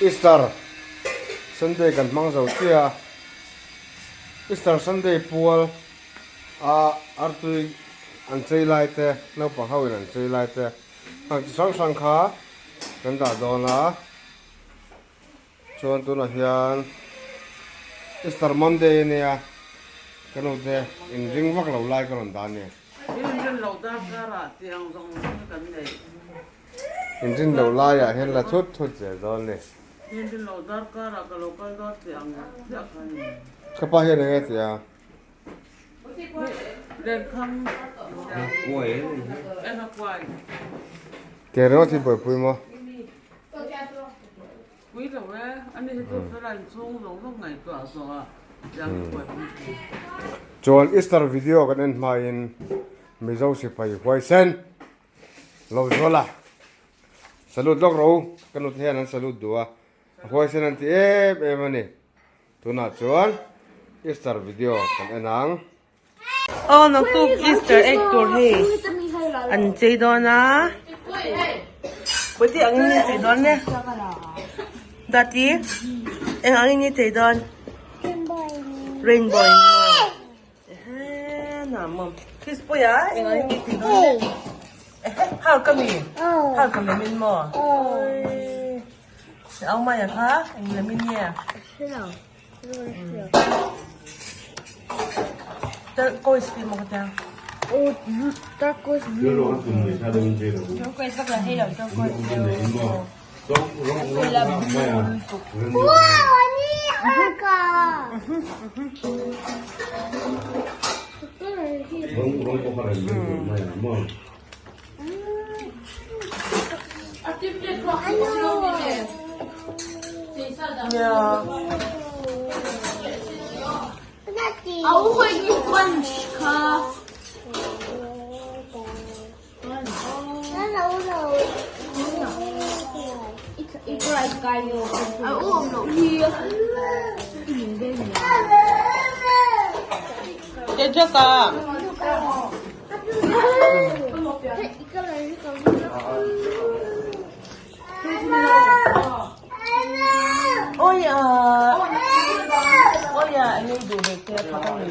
Easter Sunday kan hmang zo chiah a, Easter Sunday pual a artui an chei lai te, naupang ho in an chei lai te ang chi hrang hrang kha kan dah dawn a. Chuan tunah hian Easter Monday a nia, ka nu te inring vak lo lai ka rawn dah a ni. Inrin lo dar karah tih ang zawng zawng hi kan nei. Inrin lo laiah hian la thut thut zel dawn a ni. Inrin lo dar karah ka lo kal dawn tih ang chiah kha a ni. Ka pa hian eng nge ti a? Lenkhang en a kuai. Ke ringawt hi buaipui maw? Pui lo e, ani hi chu felai chhung zawng zawng ngaihtuah zawh a tiang hi buaipui thei. Chuan Easter video kan en hmain Mizo sipai huaisen lo zual a, salute lawk rawh u, ka nute hian an salute duh a, a huaisen an ti em em a ni. Tunah chuan Easter video kan en ang. Aw naktuk Easter egg tur hei an chei dawn a. Pawiti ang in ni chei dawn le. Dati eng ang in ni chei dawn. Rainbow in maw. Ehe na maw. Chris puia eng ang in ni chei dawn le. Ehe hal ka mi. Hal ka mi min maw. Au mai a kha eng lem in nge. Turquoise mo ka tia. Turquoise blue. Turquoise ka hei lo turquoise blue. Wow, ni haka. Oi a oi a eng duh ve te a phak a ni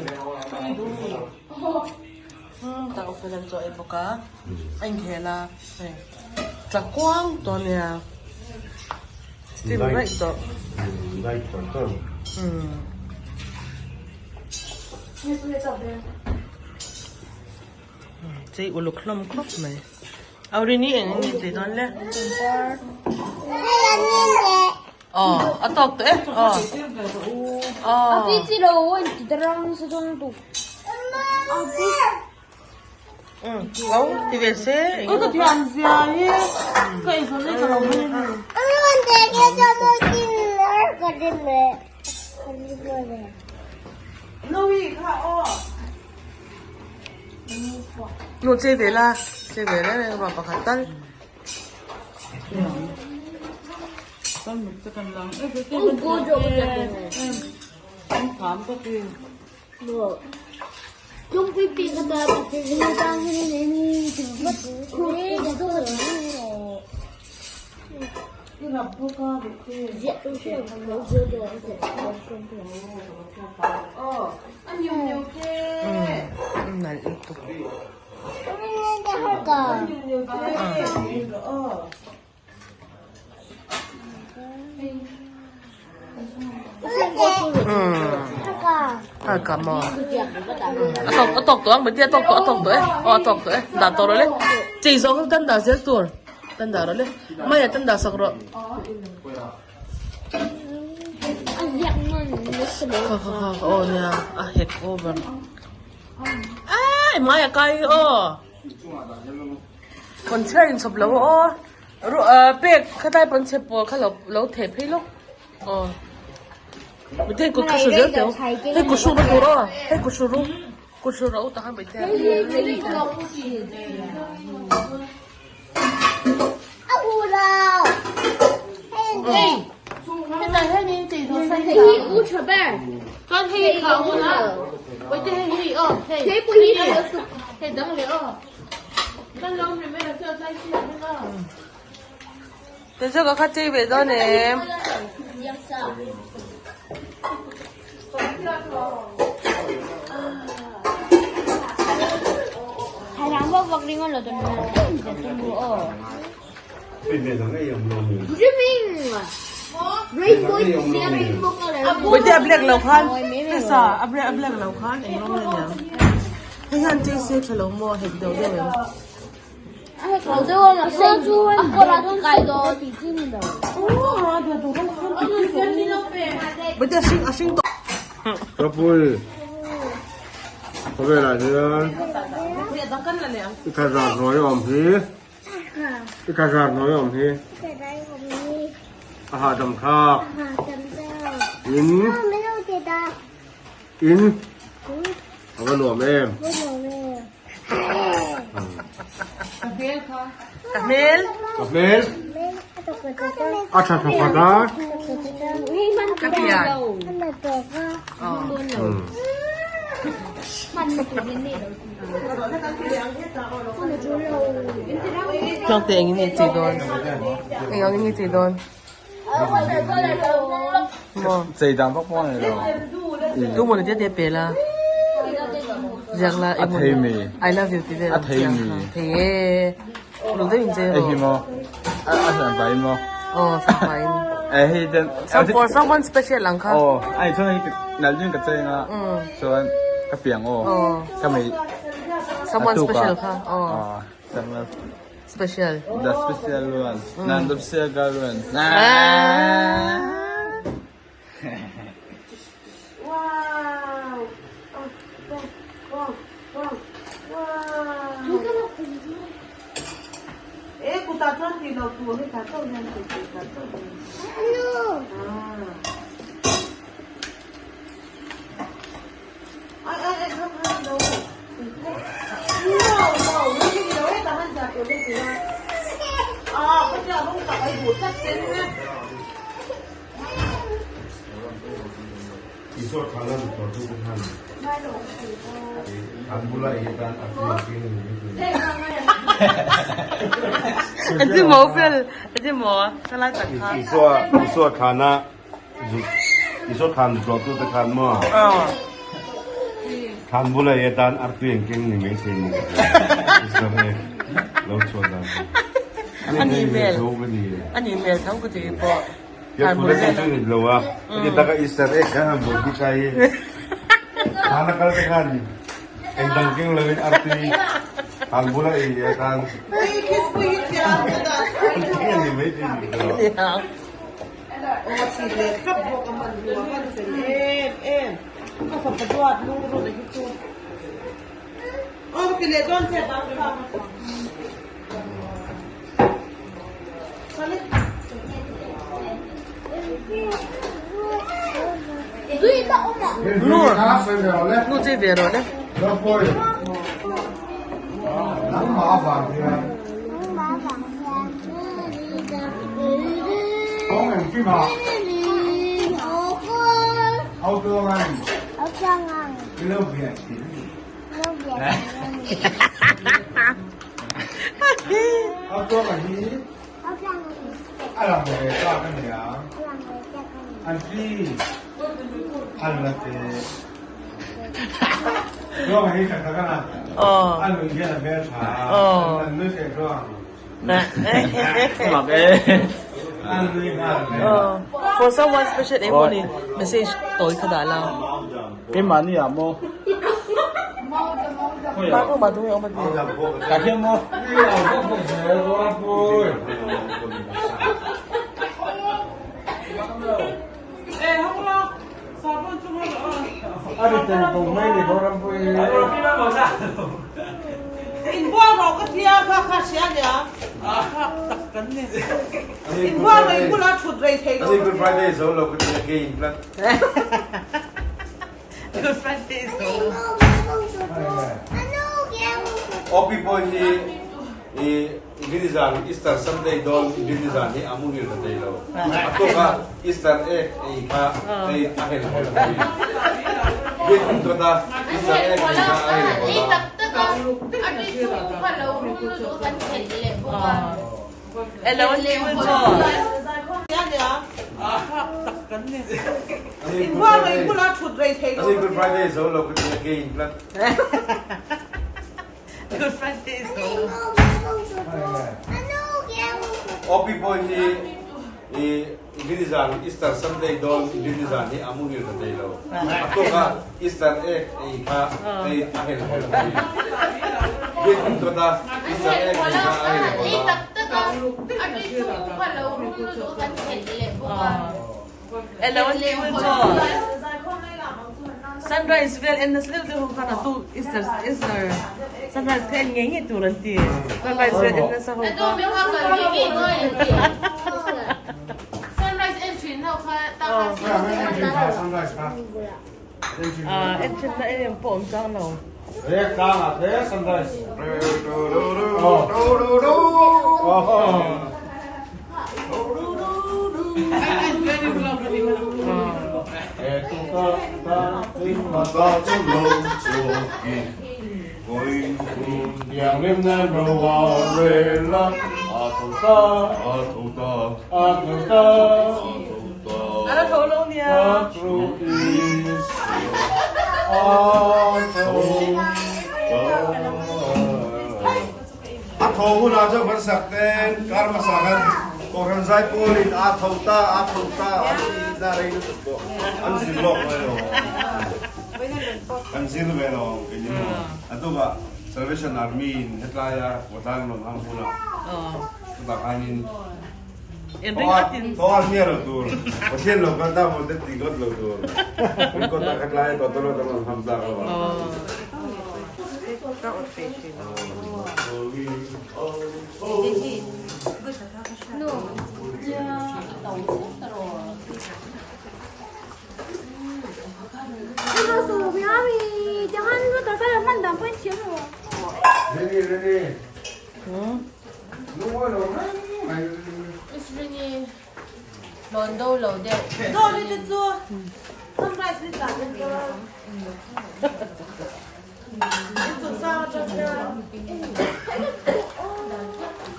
tak fel an chaw ei bawk a a inkhel a hei tla kuang tawh a nia steam raih tawh. Chei uluk hlawm khawp mai. Aurini eng nge tih dawn le? Aw, a tawk tawh e. Aw. Aw. Au, ti ve se. Nu chei ve la, chei ve reng reng ruah pakhat tal. Nalh lutuk. A kam maw? A tawk a tawk tawh ang Bati a tawk tawh a tawk tawh e aw a tawk tawh e dah tawh rawh le chei zawng chu tan dah zel tur tan dah rawh le Maya tan dah sak rawh kha kha kha aw nia a hek over ai Maya kai aw Pawnchhiar inchhawp lo aw pek khatlai pawnchhe pawl kha lo lo theh phei lawk aw mite kut kha su zel teu hei kut hru na tur aw hei kut hru ru kut hru ro tak a mite Te zawk a kha chei ve dawn em? Bawihte a black lo khan hmasa a black lo khan eng rawng nge niang hei hian chei se tha lo maw hek deuh deuh em. Bawihte a hring a hring tawh. Kapui khawvelah hian i kha zar hnuai a awm hi. I kha zar hnuai awm hi. A hahdam thlak. In. In. A va nuam em. Ka hmel. Ka hmel. A tha tha khat a. Ka pian. Tluangte engin nge chei dawn? Eng angin nge chei dawn? Maw? Chei dan vak pawh a nei lo. Tu maw ni te te pe la. Ziak la A thei mi. I love you ti vel. A thei mi. Thei e. Uluk deuh in chei rawh. Ei hi maw? A hran fai maw? Aw hran fai in. Eh hei ten. Some for someone special ang kha. Aw ai chuan hei nalh deuhin ka chei anga chuan ka piang aw. Ka mei. Someone special kha. Aw. Someone special. The special one. Nan the special girl one. Isua thana Isua than zuah tu te khan maw Thlan bula i atan artui an keng ni mai thei ni lo chhuah dan Ani hmel tho ka ti pawh. Kia phun a chu ni lo a heti taka Easter egg khan han buai bik ai hana kal te khan eng dang keng lo in artui han bula ei atan an keng a ni mai thei ni lo. Nu nu chei ve rawh le. For someone special eng maw ni message tawi kha dah la. Keimahni ah maw? Ka hian maw? Good Friday zo lo ka ti a game tlat. Good Friday zo. Opi pawh hi i Inrinni zan Easter Sunday dawn Inrinni zan hi a muhil ta thei lo. A tawk a Easter egg ei kha ei a hel hawlh thei. Biakinn kawt a Easter egg ei kha a hel hawlh a. Elo an ti hun chaw. thut rei thei lo. Good Friday zo lo ka ti a kei tlat. Good Friday zo lo. Opi pawh hi i Inrinni zan Easter Sunday dawn Inrinni zan hi a muhil ta thei lo. A tawk a Easter egg ei kha hei a hel hawlh mai. Biakinn kawt a Easter egg ei kha a hel hawlh a. Elo an ti ul chaw. Sunrise vel en nasa deuh deuh ho khan a tu Easter Easter sunrise kha en ngei ngei tur an ti. Sunrise vel en nasa ho kha. En thin na em em pawh awm chang lo. A la tho lo nia. A tho hunah chuan kan sak ten kar hmasa khan Kohhran Zaipawlin a tho ta, a tho ta an ti na rei lutuk pawh an zir lawk mai lo. Kan zir ve lo ang kei ni maw. A tukah Salvation Army in hetlaia Kawtlang rawn hmang hunah chutah khanin Thaw a hria lo tur, Pathian lo kal ta maw te ti ngawt lo tur. Kan kawtah khatlaia tawtawlawt an rawn ham tlak lo ang.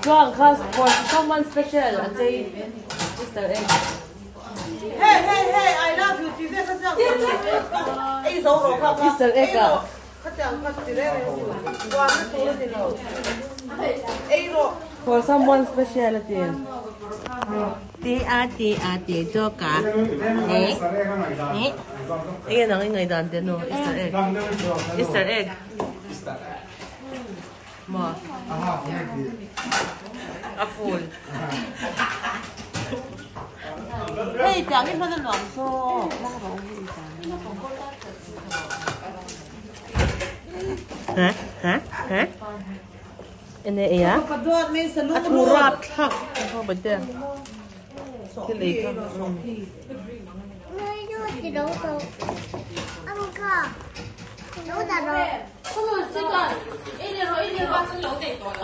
Chuan kha for someone special a chei Easter egg. Easter egg ah. For someone special a ti. Ti a ti a ti chu ka. Eh? Eh? Enge nang i ngaihdan te nu Easter egg. Easter egg. Maw? A full. Hei tiang hi hman a nuam zawk. Hmang rawh u hei tiang hi. Ha ha ha. Ene ei a. A thu rap thlak. Ho bate. Thil ei kha.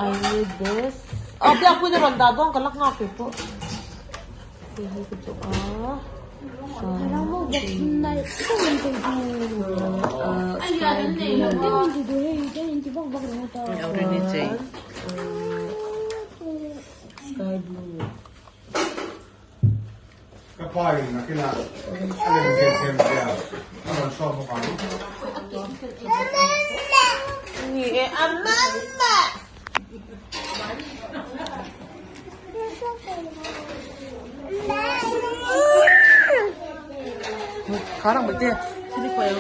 I need this. Oh, biak pui na rawn dah dawn ka la nghak ve pawh. Hei hi ka duh a. Sky blue. Ka pa in nakinah a lem zel them che a, a rawn sawm bawk ang. Ni e a mamma. Khá răng bật đi. Xin đi quay.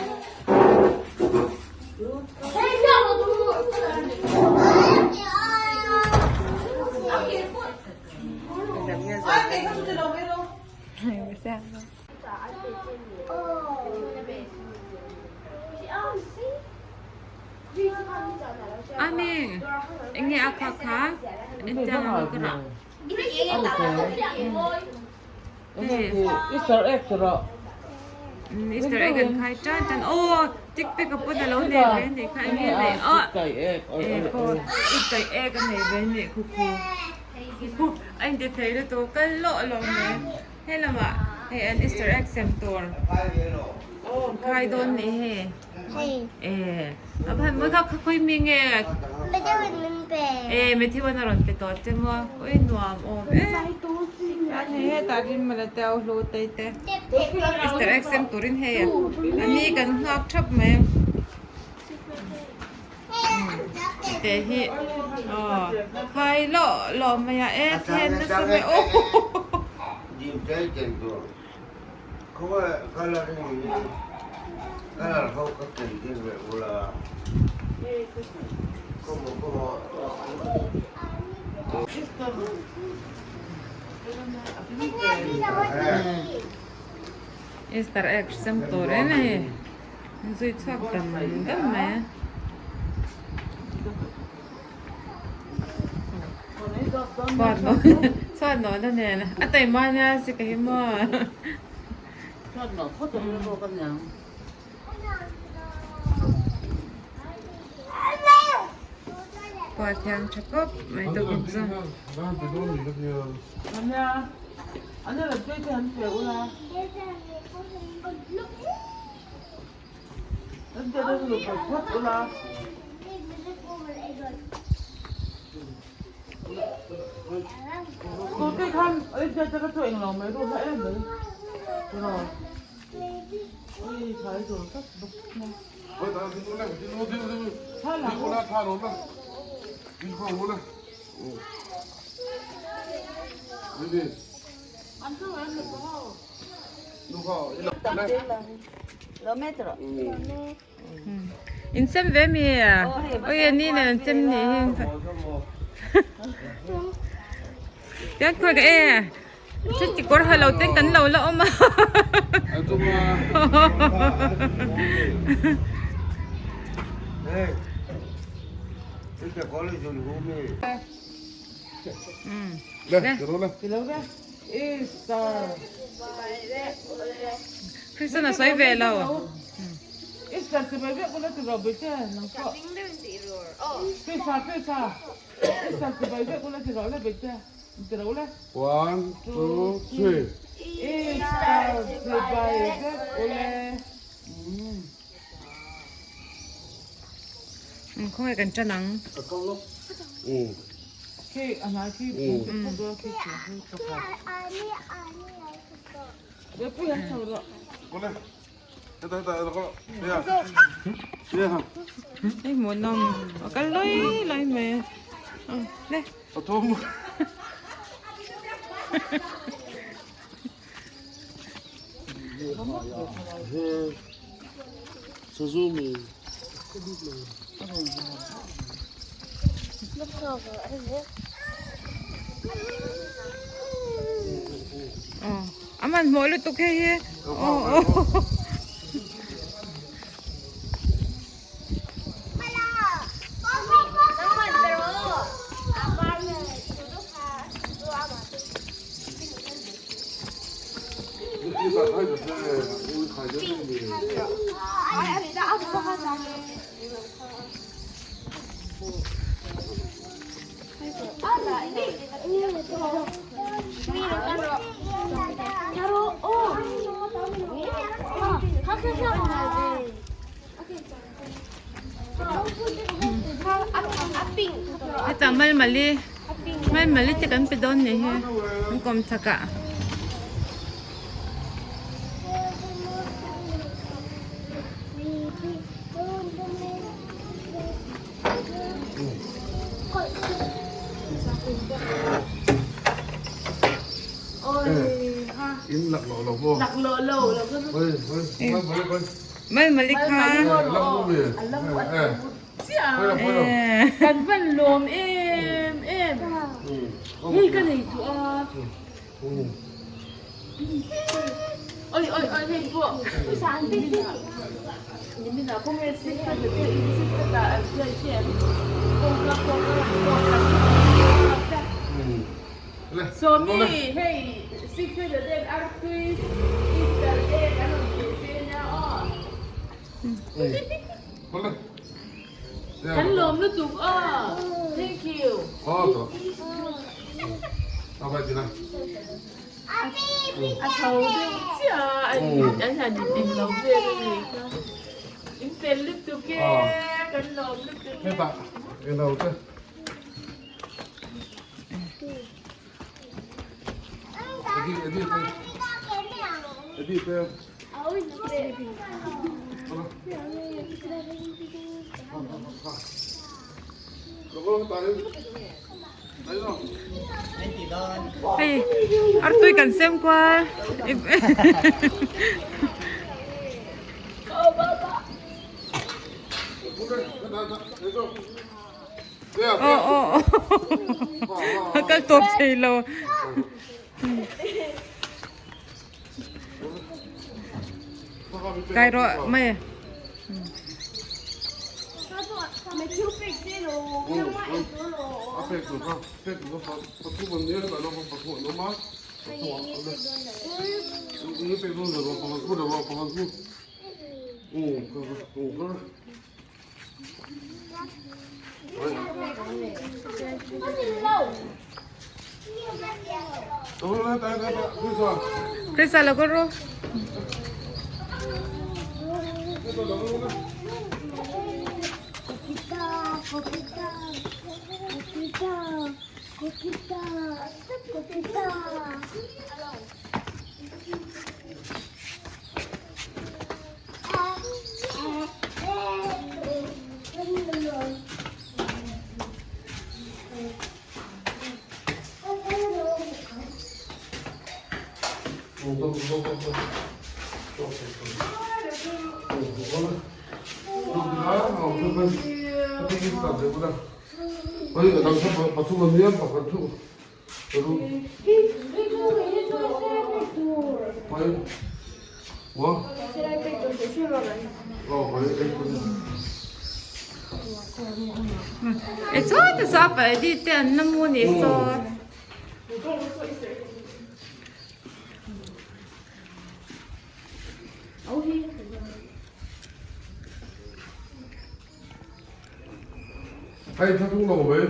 Amen. Enge a kha kha en chang ang ka rah. Easter egg chu rawh. Easter egg an khai tan tan. Aw tik pek a pawn a lo nei ve anih kha enge nei aw. Easter egg a nei ve anih khu khu. A inti thei lutuk kal lawh lawh mai. Helamah. Hei an Easter egg sem tur khai dawn nih hei. E a van mawi kha khawi mi nge? E Matthew an a rawn pe tawh che maw? Ui nuam awm e. Chuan hei hetah Rinmala te au hlu tei te Easter egg sem turin hei a ni kan nghak thap mai. Te hi aw khai lawh lawh mai a e then nasa mai aw. Easter egg sem tur em hei. Zui chhuak dam dam mai a. Chhuat nawh chhuat nawh na nen a taima nia si ka hi maw. Chhuat nawh phawt ang bawk a niang. Khua thiang tha khawp mai tawkin chu. In sem ve mi oi a ni nen an chem nih hi tiang khawi ka e thil ti kawr ha lo ten kan lo la awm a Kristen a sawi ve lo. One, two, three. Khawnge kan tan ang. Hei hmuhnawm a kal lawi lawi mai a le. A hmanhmawh lutuk hei hi aw aw. Hetah malmali malmali te kan pe dawn ni hi an kawm chak ah. Malmali kha. Kan van lawm em em hei ka nei duh a oi oi oi hei pawh nimina kawng e sik khat leh in sik khat ah an hriat hriat kawngka kawngka kawngka sawmi hei sik khat leh ten artui easter egg an rawn pe che nia aw. Kan lawm lutuk aw. Thank you. A tho deuh chiah a, an han in lo vel a nih kha. In fel lutuk e, kan lawm lutuk e. Hetah englo te. Edi edi pe. Edi pe. Hei artui kan sem kual. Aw aw aw a kal tawp thei lo. Kai rawh mai. Krista lo kal rawh. E chuan te sa pa edi te an la mu ni saw. Hei thla tung lo mai.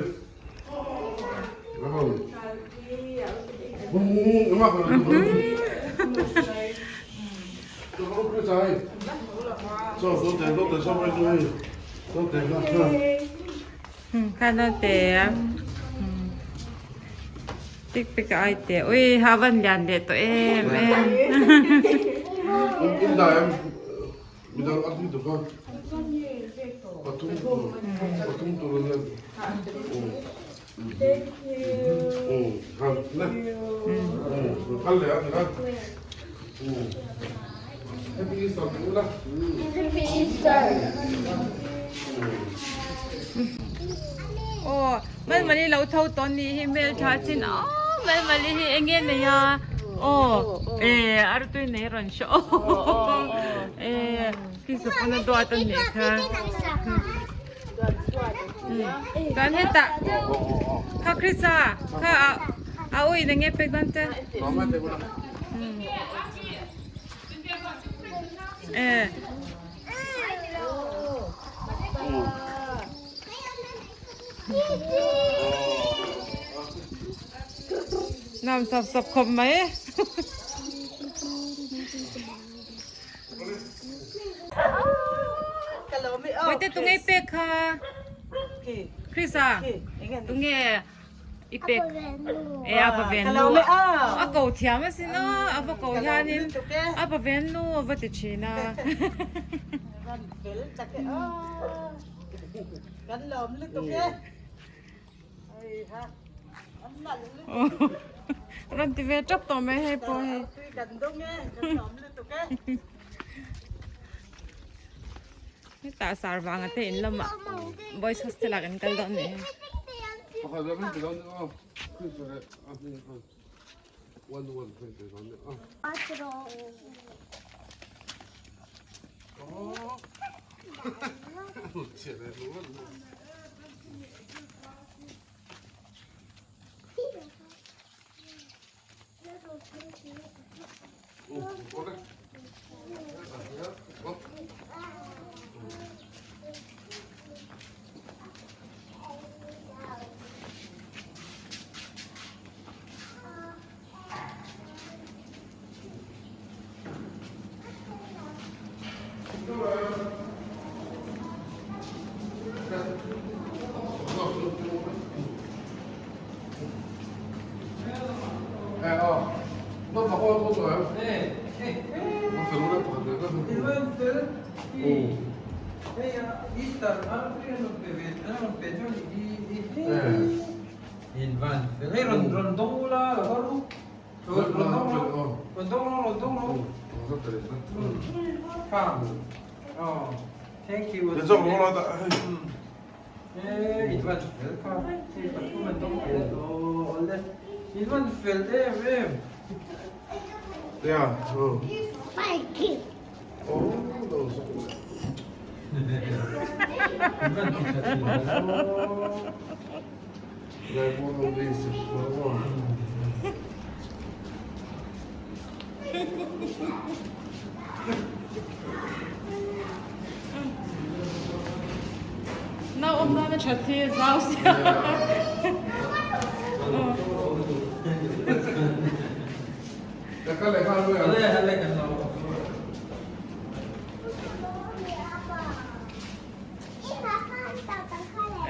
Kana te tik pek ai te ui havan lian leh tawh em em. Midang a ti tuk a. Pathum tur, pathum tur a nia. Han le. Kal leh a ti a. Happy Easter ti ula. Happy Easter. Aw, Malmali lo tho tawn ni hi hmel tha chin a Malmali hi eng nge nei a aw e artui nei rawn hre aw e khi sapawn a duat a nih kha chuan hetah kha Krista kha a uiin eng nge pek dawn che e. Nuam sawp sawp khawp mai. Bawihte tunge i pek kha? Krisa tunge i pek? E a pa ven nu a ko thiam asin aw a va ko hianin a pa ven nu a va ti thin a. Kan lawm lutuk e. Hei ha. An nalh lutuk. Rawn ti ve tap tawh mai hei pawh hei. Tui kan dawng e. Kan lawm lutuk e. Hetah sar vanga te in lamah boys hostel ah kan kal dawn nih hi. Pakhat leh min ti dawn aw. Chris leh a hming khan one one khan ti dawn aw. Nau awm nana that hi zau sia.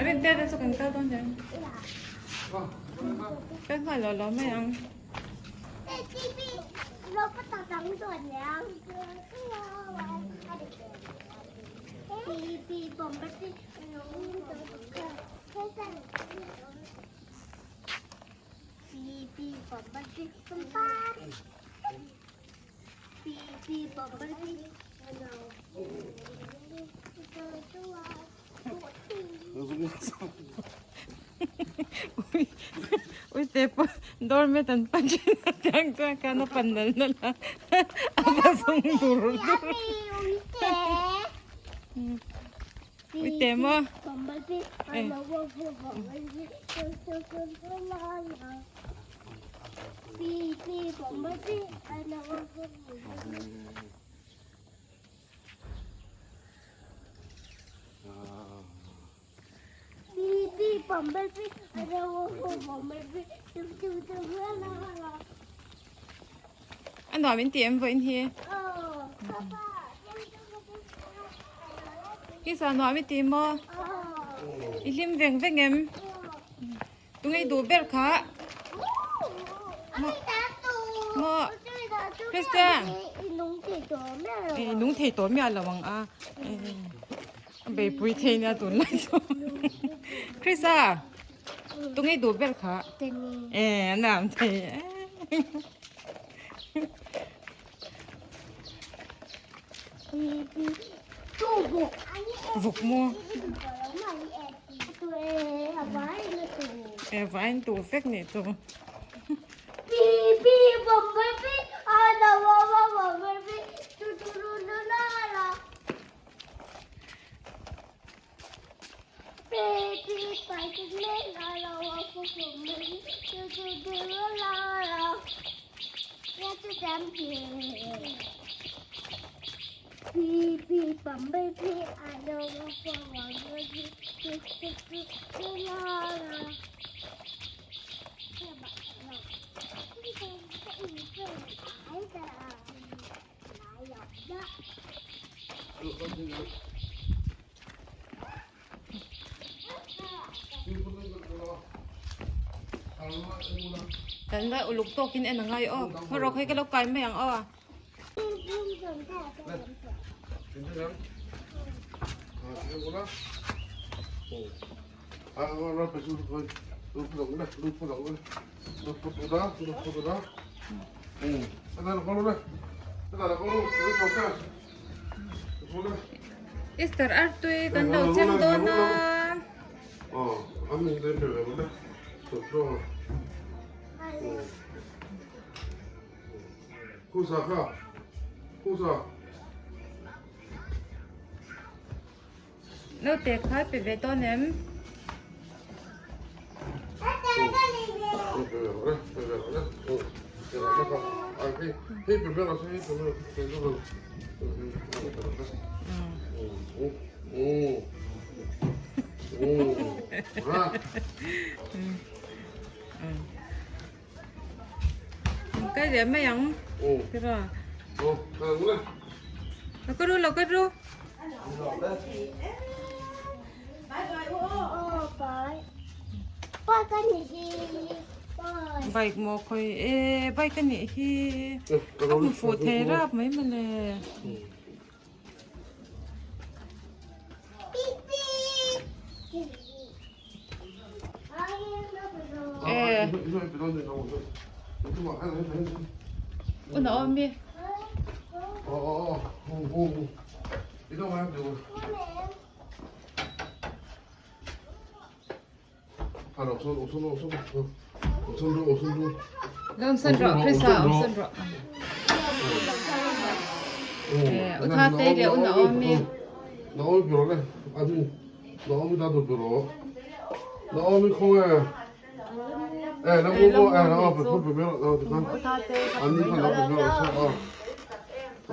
Rin te te chu kan kal dawn hian. Kan nghal lo lo mai ang. Ui te pawh doormat an pan thin a tiang chuan khan a pan nal nal a a va zawng dur dur ui te maw A nuam in ti em vawiin hi? Kisa nuam i ti maw? I hlim veng veng em? Tunge i duh ber kha? Maw? Christian! I nung thei tawh miah lo ang a. A beipui thei nia tunlai chu. Chrisa! Tunge i duh ber kha? E a nuam thei e. Vuk maw? E vain tu vek nih chu. Kan la uluk tawkin en a ngai aw. Hmarok hei ka lo kai mai ang aw. Easter artui kan lo chem dawn a. Naute kha pe ve dawn em? Cái gì mấy ông? Cái rồi. Lo ka ru, lo ka ru. Bike maw khawi e bike a nih hi a hmu fuh thei rap mai mawle. E una awm mi. Lawmsan rawh Krista awmsan rawh. U tha te le una awm mi. Naomi biro le ani Naomi da du biro Naomi khong e e na bu bu e na pe pe pe na tu kan ani khan na pe pe sa a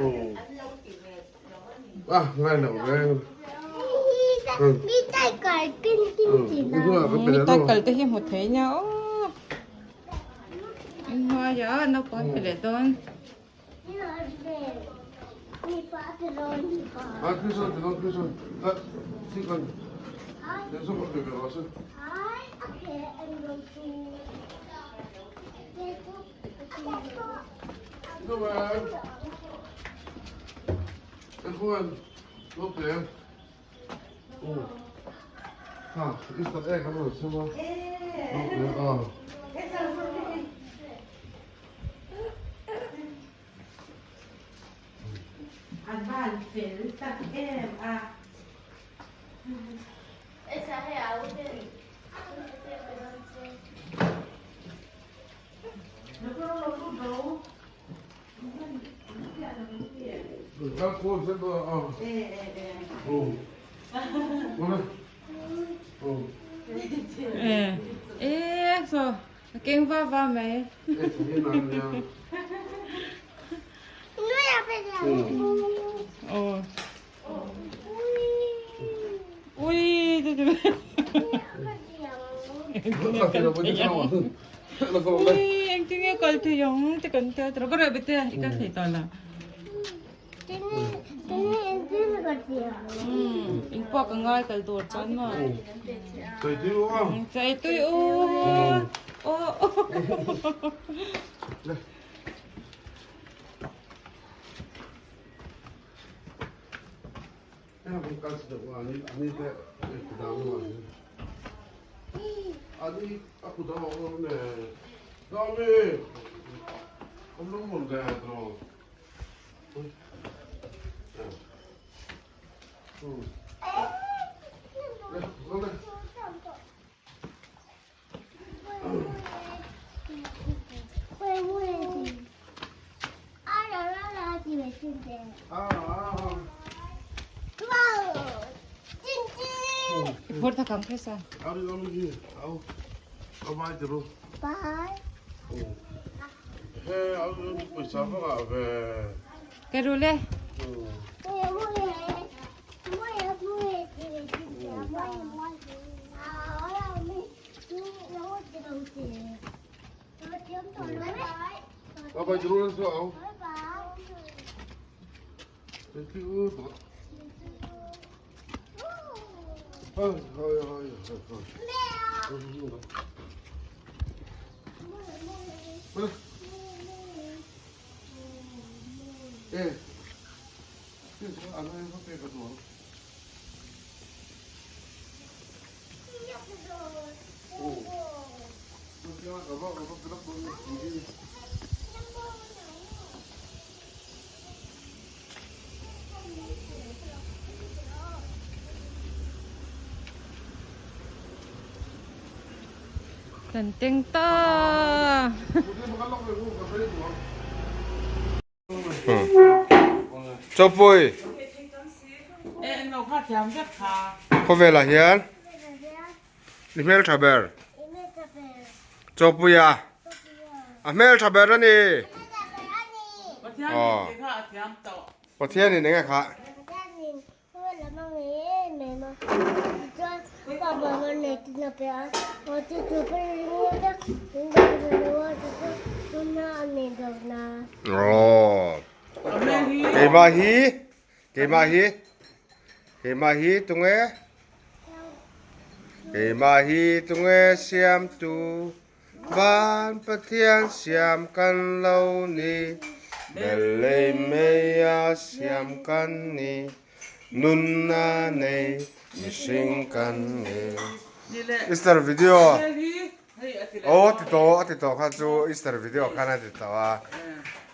oh ah ngai na ve Mi tai kal kin kin ti na. Mi tai kal te hi hmu thei nia aw. In hnuaia naupang pe leh dawn. A van fel tak em a. E so a keng va va mai. Aw. Ui te te. Ui engtin nge kal thei ang te kan tia tawh ka reh bete i kal thei tawh la. In pawh ka ngai kal tur chuan maw. Chai tui u. Aw. Phur thak ang Krista. Ka ru le. Kan teng ta. Chawpui khawvelah hian i hmeltha ber Chawpuia a hmeltha ber a ni aw Pathianin eng nge kha. Aw keimah hi keimah hi keimah hi tunge keimah hi tunge siamtu. Van Pathian siam kan lo ni, Bel lei meia siam kan ni, Nunna nei mihring kan ni. Easter video aw ti tawh a ti tawh kha chu Easter video khan a ti tawh a,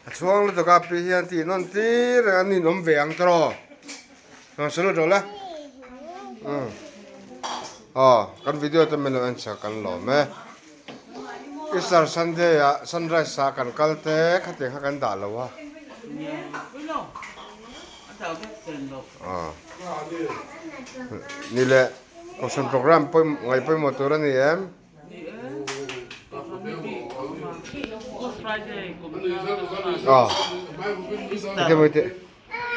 a chhuang lutuk a pi hian tih nawn tir reng a ninawm ve ang tawh rawn sawi rawh le umm aw kan video te min lo en chak kan lawm e Easter Sunday ah sunrise ah kan kal te khatiang kha kan dah lo a aw ni leh kohhran program pawimawh ngaih pawimawh tur a ni em. Aw enge mawi teh.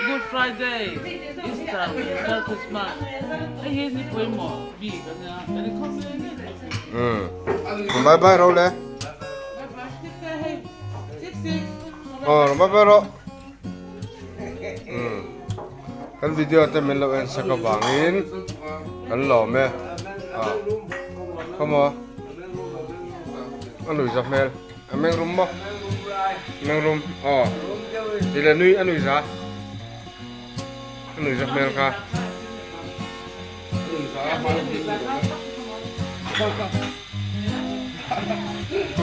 Good Friday, Easter, Winter, Christmas hei hi ni pawimawh bik a nia kan inkhawm ve ngei tawh a ni. Umm bye bye ro le. Bye bye six te hei 66. Aw bye bye ro. Umm kan video te min lo en sak avangin kan lawm e. Aw khawmaw a nui za hmel. A meng rum maw? Meng rum, aw. Ti leh nui a nui za. A nui za hmel kha.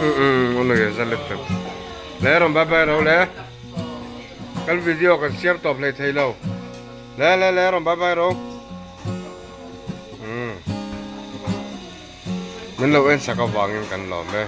Um um, a nui za let tak. Le rawn bye bye ro le. Kan video kan siam tawp hlei thei lo. Le le le rawn bye bye ro. Um. Min lo en sak avangin kan lawm e.